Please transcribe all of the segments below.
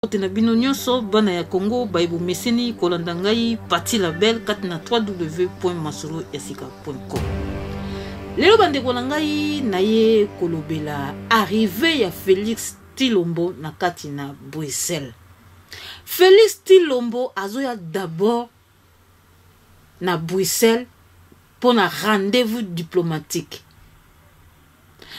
Mbote na bino nyonso bana ya Congo baye bomeseni kolanda ngai Pati la Belle kati na www.masoloyasika.com. Lelo bandeko na ngai naye kolobela arrivée ya Felix Tshilombo na kati na Bruxelles. Felix Tshilombo azoya d'abord na Bruxelles mpo na rendez-vous diplomatique.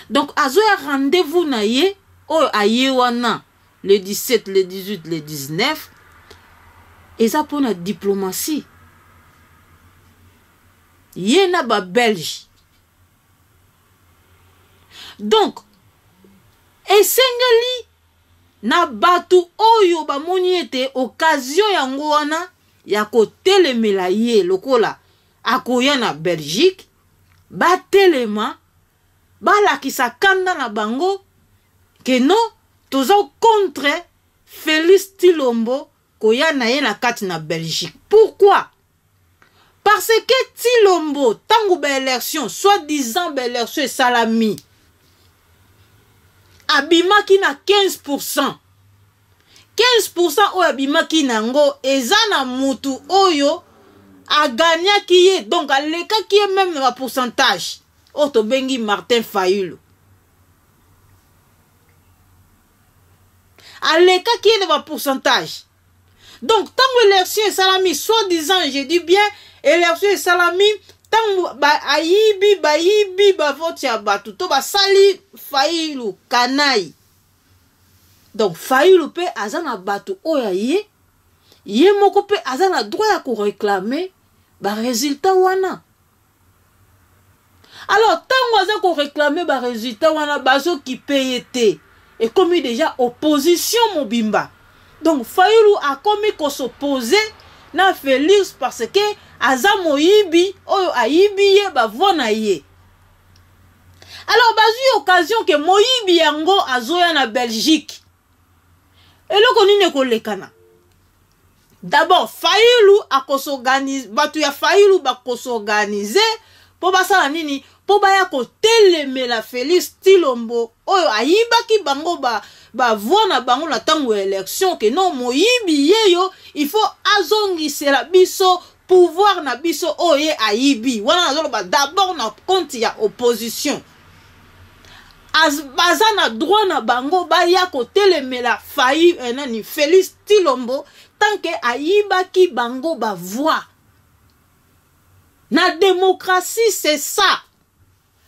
Donc azoya rendez-vous na ye oyo aye wana le 17 le 18 le 19 eza mpo na diplomatie ye na babelge donc esengeli na bato oyo bamoni ete occasion yango wana ya kotelemela ye lokola akoya na belgique batelema balakisa kanda na bango ke non toza contre Felix Tshilombo koya na ye na kati na Belgique. Pourquoi? Parce que Tshilombo tango ba élection soit disant ba élection esalami abimaki na 15%. 15% oyo abimaki na yango eza na mutu oyo agagnaki ye donc alekaki ye meme na ba pourcentage oyo tobengi Martin Fayulu. Alekaki ye na ba pourcentage. Donc ntango élection esalami soit disant je dis bien élection esalami ntango ba, ayibi bayibi bavote ya bato to basali Fayulu kanai. Donc Fayulu mpe aza na bato oyo aye ye moko mpe aza na droit ya koreklame baresultat wana. Alors ntango aza koreklame baresultat wana bazokipe ye te, ekomi deja opposition mobimba. Donc Fayulu akomi kosopose na Felix parce que aza moyibi oyo ayibi ye bavoi na ye. Alors bazwi occasion ke moyibi yango azoya na Belgique. Eloko nini ekolekana? D'abord Fayulu akosorganize, bato ya Fayulu bakosorganize mpo basala nini? Mpo baya kotelemela Felix Tshilombo oyo ayibaki bango ba ba voix na bango na ntango ya élection ke non moyibi yeyo il faut azongisela biso pouvoir na biso oyo ye ayibi. Wana nazoloba d'abord na compte ya opposition. Baza na droit na bango baya kotelemela Fayi, eh, nani Felix Tshilombo tant que ayibaki bango ba voix. Na démocratie c'est ça.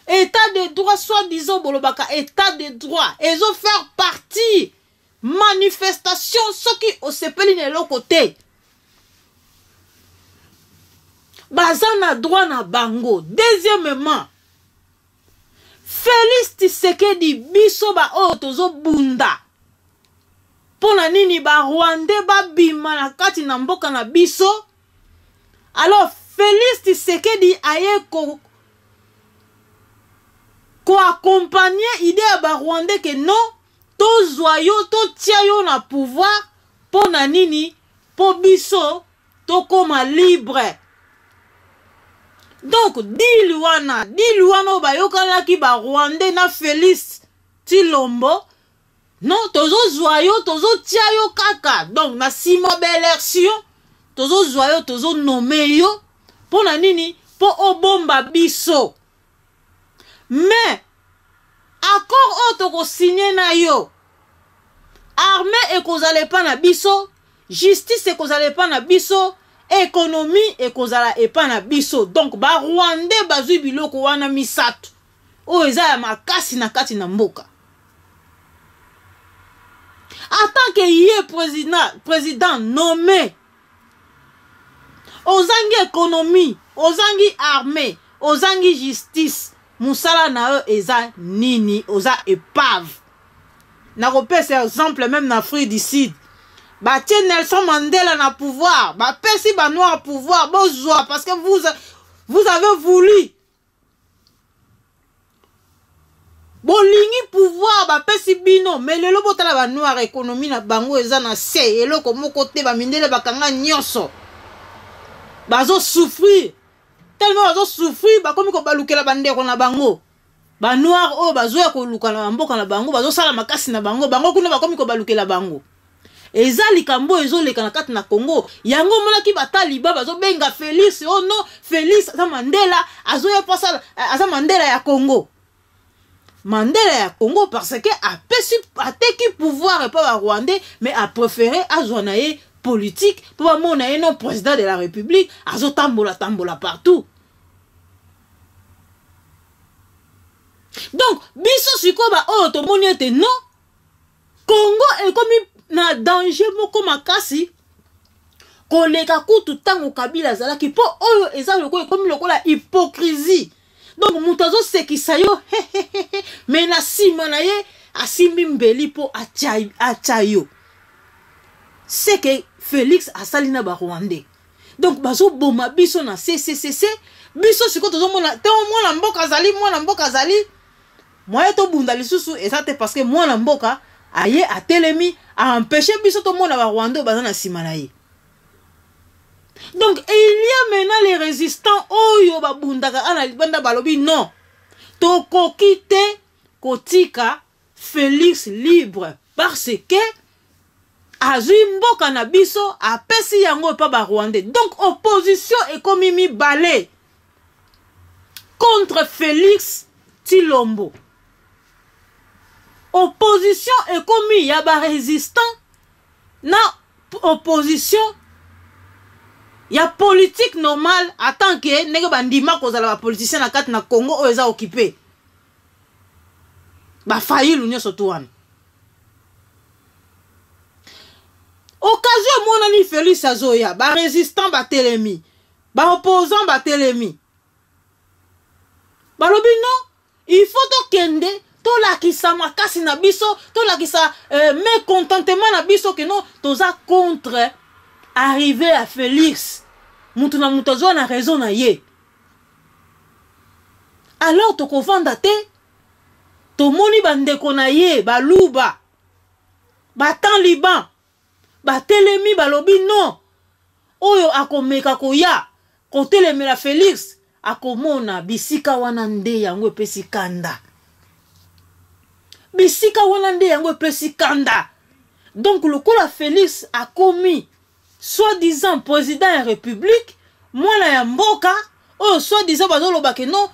État de droit soi-disant bolobaka état de droit ezo faire partie manifestation soki osepeli na eloko te. Baza na droit na bango. Deuxièmement, Felix Tshisekedi biso ba oyo tozobunda mpo na nini ba Rwandais babima na kati na mboka na biso. Alors Felix Tshisekedi aye ko ko accompagner idée ya ba Rwandais que non tozwa yo totia yo na pouvoir mpo na nini, mpo biso tokoma libre. Donc deal wana, deal wana oyo bayokanaki ba Rwandais na Felix Tshilombo, non tozozwa yo tozotia yo kaka donc na nsima ba élection tozozwa yo tozonome yo mpo na nini, mpo obomba biso. Mais accord oyo tokosigne na yo, armée ekozala epa na biso, justice ekozala epa na biso, économie ekozala epa na biso. Donc ba Rwandais bazwi biloko wana misato oyo eza ya makasi na kati na mboka. En tant que ye président nommé, ozangi économie, ozangi armée, ozangi justice, mosala na yo eza nini? Oza épave. Nakopesa exemple même na Afrique du Sud, batie Nelson Mandela na pouvoir, bapesi ba noir pouvoir, bozwa parce que vous avez voulu bolingi pouvoir, bapesi bino, mais lelo botala ba noir économie na bango eza na se, eloko moko te, ba mindele bakanga nyonso, bazo souffrir tellement bazo souffrir, bakomi kobalukela bandeko na bango ba noir oyo bazoya koluka na mboka na bango, bazosala makasi na bango, bango kuna bakomi kobalukela bango. Eza likambo oyo ezoleka na kati na Congo. Yango omonaki bataliba bazobenga Felix, oh non, Felix aza Mandela, azoya mpo asala, aza Mandela ya Congo. Mandela ya Congo parce que apesi ateki pouvoir epa ba Rwandais, mais a préféré azwa na ye politique mpo bamona ye non président de la République, azotambola tambola partout. Donc biso sikoyo ba oyo tomoni ete non, Congo ekomi na danger moko makasi koleka kutu ntango Kabila azalaki, mpo oyo eza lokola ekomi lokola hypocrisie. Donc moto azosekisa yo mais na nsima na ye asimbi mbeli mpo atya yo. C'est que Félix asali na ba Rwandais. Donc bazoboma biso na CCCC. Biso sikoyo tozomona te mwana mboka azali, mwana mboka azali, moyen tobunda lisusu eza te, parce que mwana mboka aye atelemi aempêche biso tomona ba Rwandais baza na nsima na ye. Donc il y a maintenant les résistants oyo babundaka ana libanda, balobi non, tokoki te kotika Félix libre parce que azwi mboka na biso, apesi yango epa ba Rwandais. Donc opposition ekomi mibale contre Félix Tshilombo. Opposition ekomi ya ba résistant na opposition ya politique normale, en tant que ndenge bandima kozala ba politicien na kati na Congo oyo eza occupé. Ba Fayulu nyonso tu wana. Occasion emonani, Félix azoya, ba résistant batelemi, ba opposant batelemi, balobi non, il faut tokende tolakisa makasi na biso, tolakisa mécontentement na biso ke non, toza contre arrivée ya Félix. Mutu na mutu azwa na raison na ye. Alors tokovanda te, tomoni bandeko na ye baluba, bataliban batelemi, balobi non, oyo akomeka koya kotelemela Félix akomona bisika wana. Nde yango epesi kanda, bisika wana nde yango epesi kanda. Donc lokola Félix akomi soi-disant président ya république, mwana ya mboka oyo soi-disant bazoloba ke non,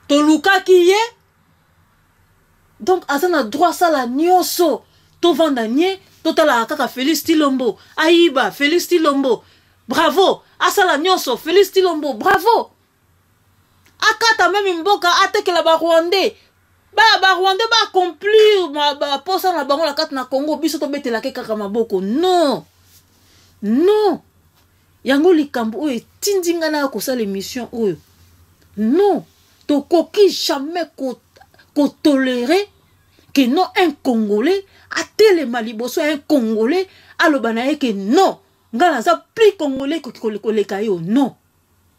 tolukaki ye, donc aza na droit asala nyonso. Tovanda nye, totalaka kaka Félix Tshilombo ayiba, Félix Tshilombo bravo, asala nyonso, Félix Tshilombo bravo, akata meme mboka, atekela Barwandais, Barwandais baaccomplir baposa na bango na kati na Congo, biso tobetelaki kaka maboko. Non, non, yango likambo oyo etindi ngai na kosala émission oyo. Non, tokoki jamais kotolérer ke non, un Congolais atelema liboso ya un Congolais, aloba na ye ke non, ngai naza plus Congolais koleka yo. Non,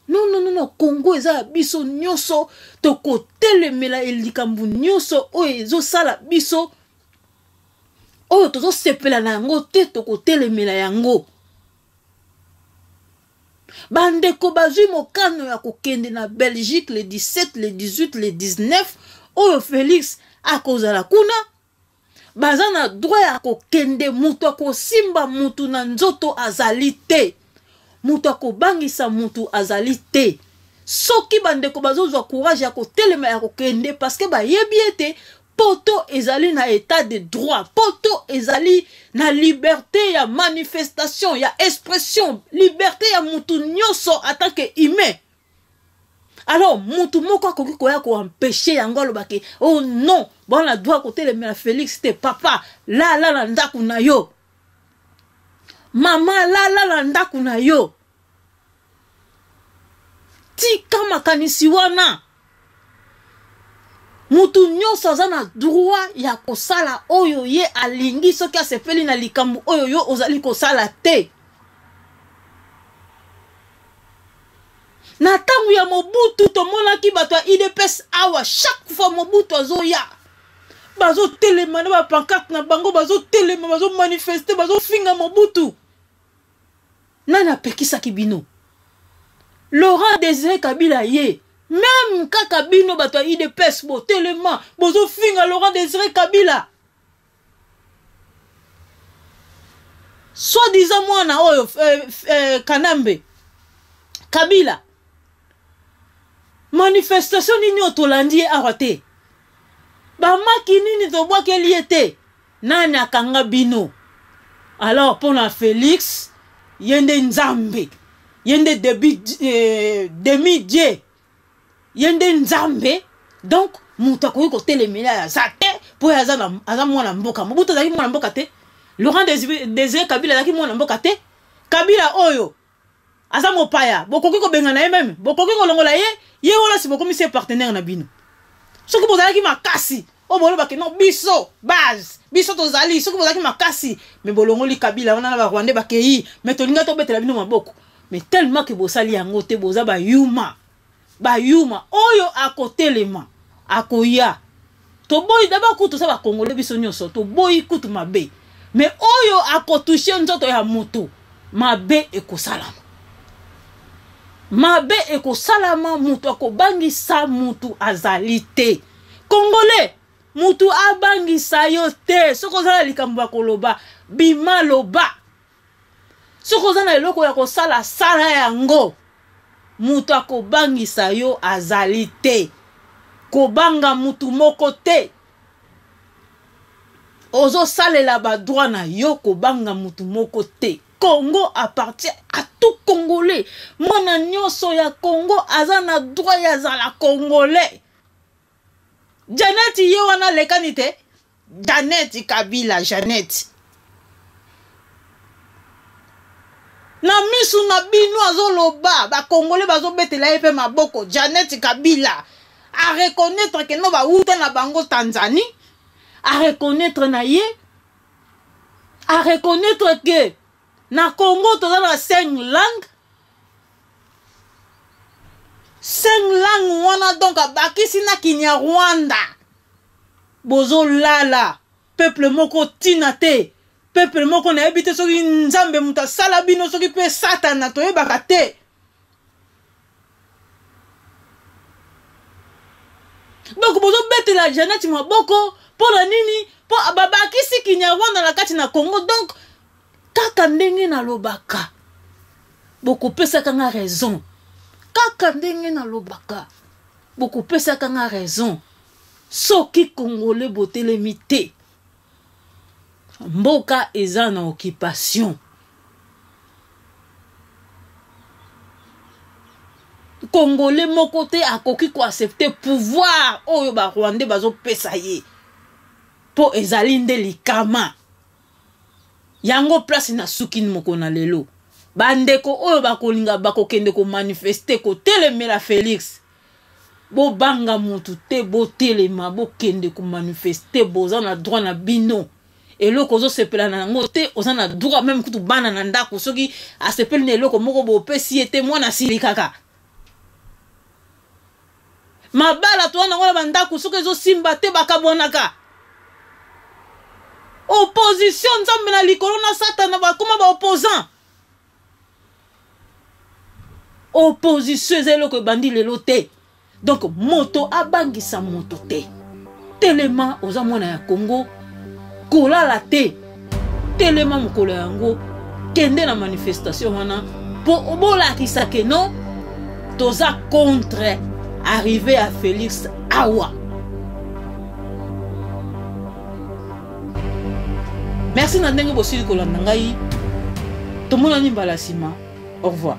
non, non, non, non. Congo eza ya biso nyonso. Tokotelemela likambo nyonso oyo ezosala biso, oyo tozosepela na yango te, tokotelemela yango. Bandeko bazwi mokano ya kokende na Belgique le 17, le 18, le 19 oyo Félix akozala kuna. Baza na droit ya kokende. Moto akosimba mutu na nzoto azali te, moto akobangisa mutu azali te. Soki bandeko bazozwa courage ya kotelema ya kokende, parce que bayebi ete poto ezali na état de droit, poto ezali na liberté ya manifestation, ya expression, liberté ya mutu nyonso en tant que humain. Alors mutu moko akoki koya koempêcher yango, alobaki oh non, bwana droit kotelemela Félix te. Papa, lala na ndako na yo. Mama, lala na ndako na yo. Tika makanisi wana. Mutu nyonso aza na droit ya kosala oyo ye alingi. Soki asepeli na likambo oyo yo ozali kosala te. Na ntango ya Mobutu, tomonaki bato ya UDPS awa, chaque fois Mobutu azoya, bazotelema na bapancarte na bango, bazotelema, bazomanifester, bazofinga Mobutu. Nani apekisaki bino? Laurent Désiré Kabila ye même kaka, bino bato ya UDPS botelema, bozofinga Laurent Désiré Kabila. Soit disant mwana oyo Kanambe Kabila, manifestation nini oyo tolandi ye awa te? Bamaki nini tobwakeli ye te? Nani akanga bino? Alors mpona Félix, ye nde Nzambe, ye nde demi dieu, ye nde Nzambe. Donc moto akoki kotelemela aza te, mpo ye aza mwana mboka. Mobutu azalaki mwana mboka te, Laurent Désiré Kabila azalaki mwana mboka te. Kabila oyo aza mopaya, bokoki kobengana ye, meme bokoki kolongola ye. Ye wana si bokomisi ye partenaire na bino. Soki bozalaki makasi oyo bolobaki non, biso base, biso tozali, soki bozalaki makasi, me bolongoli Kabila wana na Barwandais bakei, me tolinga tobetela bino maboko. Mais tellement ke bosali yango te, boza bayuma, bayuma. Oyo akotelema akoya, toboyi d'abord kutu toza Bakongole, biso nyonso toboyi kutu mabe. Me oyo akotouche nzoto ya moto, mabe ekosalama, mabe ekosalama. Moto akobangisa motu azali te. Congolais, motu abangisa yo te. Soki oza na likambo ya koloba, bima loba. Soki oza na eloko ya kosala, sala yango. Moto akobangisa yo azali te. Kobanga mutu moko te. Ozosalela badroit na yo, kobanga mutu moko te. Congo appartient à tout Congolais. Mwana nyonso ya Congo aza na droit ya zala Congolais. Janet ye wana alekani te. Janet Kabila, Janet na misu na bino azoloba, Bakongole bazobetela ye mpe maboko. Janet Kabila areconnaître ke no bawuta na bango Tanzanie, areconnaître na ye, areconnaître ke na Congo toza na 5 langues, 5 langues wana, donc abakisi na Kinyarwanda. Bozolala peuple moko ntina te, peuple moko nayebi te soki Nzambe moto asala bino, soki mpe Satana, toyebaka te. Donc bozobetela Janet maboko mpo na nini? Mpo babakisi Kinyarwanda na kati na Congo. Donc kaka ndenge nalobaka, bokopesaka nga raison. Kaka ndenge nalobaka, bokopesaka nga raison. Soki Congolais botelemi te, mboka eza na occupation. Congolais moko te akoki koaccepte pouvoir oyo Barwandais bazopesa ye, mpo ezali nde likama. Yango place na suki moko na lelo, bandeko oyo bakolinga bakokende komanifeste kotelemela Félix, bobanga mutu te, botelema, bokende komanifeste. Boza na droit na bino. Eloko ozosepela na yango te, oza na droit. Meme kutu bana na ndako, soki asepeli na eloko moko bopesi ye te, mwana asili kaka. Mabala toza nango na bandako, soki ezosimba te, bakabwanaka. Opposition, Nzambe na likolo na Satana bakoma baopposant. Opposition eza eloko ebandi lelo te. Donc moto abangisa moto te. Telema, oza mwana ya Congo, kolala te. Telema mokolo yango, kende na manifestation wana mpo obolakisa ke non, toza contre arrivée ya Félix awa. Merci na ndenge bosili kolanda ngai. Tomonani mbala nsima. Au revoir.